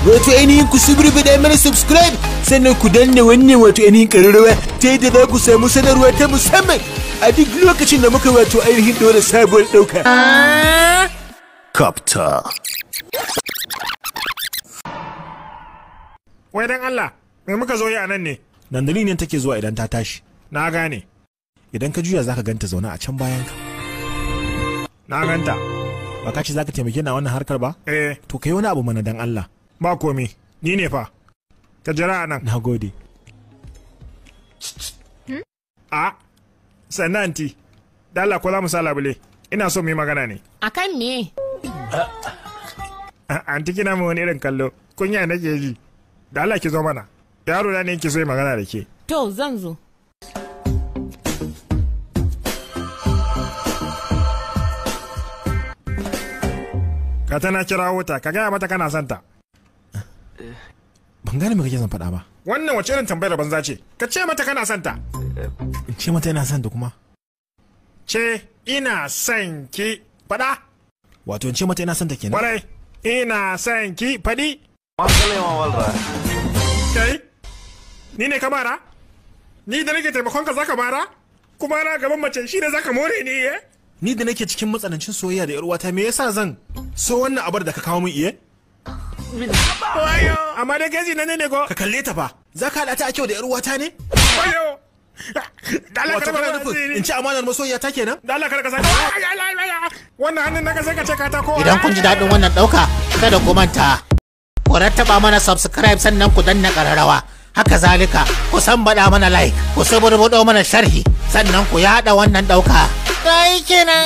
Wato ainihin ku suburbuɗa mana subscribe sannan ku danna wannan wato ainihin ƙararrawa ta yadda za ku samu sanarwa ta musamman a duk lokacin da muka wato ainihin ɗora sabuwar ɗauka. Kapta. Wai dan Allah, me muka zo yi a nan ne? Dandali ne take zuwa idan ta tashi. Na gane. Idan ka juya zaka ganta zaune a can bayan ka. Na ganta. Ba ka ce zaka taimake ni a wannan harkar ba? Eh. To kai wani abu mana dan Allah. Ba komi. Ni ne fa. Ka jira a nan. Na gode. A. Sannan anti. Da Allah ko za mu sa labule. Ina so mu yi magana ne. Akan me? Anti kina mu wani irin kallo. Kunya nake ji. Da Allah ki zo mana. Yaro na ne yake so yi magana da ke. To zan zo. Ka tana kira wuta, ka gaya mata kana son ta. Ban gane me kake son faɗa ba. Wannan wace irin tambayar banza ce? Ka ce mata kana son ta. In ce mata ina son ta kuma. Ce ina son ki faɗa. Wato in ce mata ina son ta kenan. Kwarai. Ina son ki faɗi. Kai, ni ne ka bara? Ni da nake taimakon ka zaka bara? Kuma na gaban mace shi ne zaka more ni eh? Ni da nake cikin matsanancin soyayya da yar uwata me yasa zan so wannan abar da ka kawo min iye? Wayo, amma dai gaji na ne ko? Ka kalle ta fa. Za ka haɗa ta a kyau da yar uwata ne? Wayo. Wato kana nufin in ci amanar masoyiya ta kenan? Da Allah kada ka sake. Wannan hannun naka sai ka ce katako. Idan kun ji daɗin wannan ɗauka, kada ku manta. Ku rattaba mana subscribe sannan ku danna ƙararrawa. Haka zalika, ku sambaɗa mana like, ku suburbuɗo mana sharhi, sannan ku yaɗa wannan ɗauka. Kai kenan.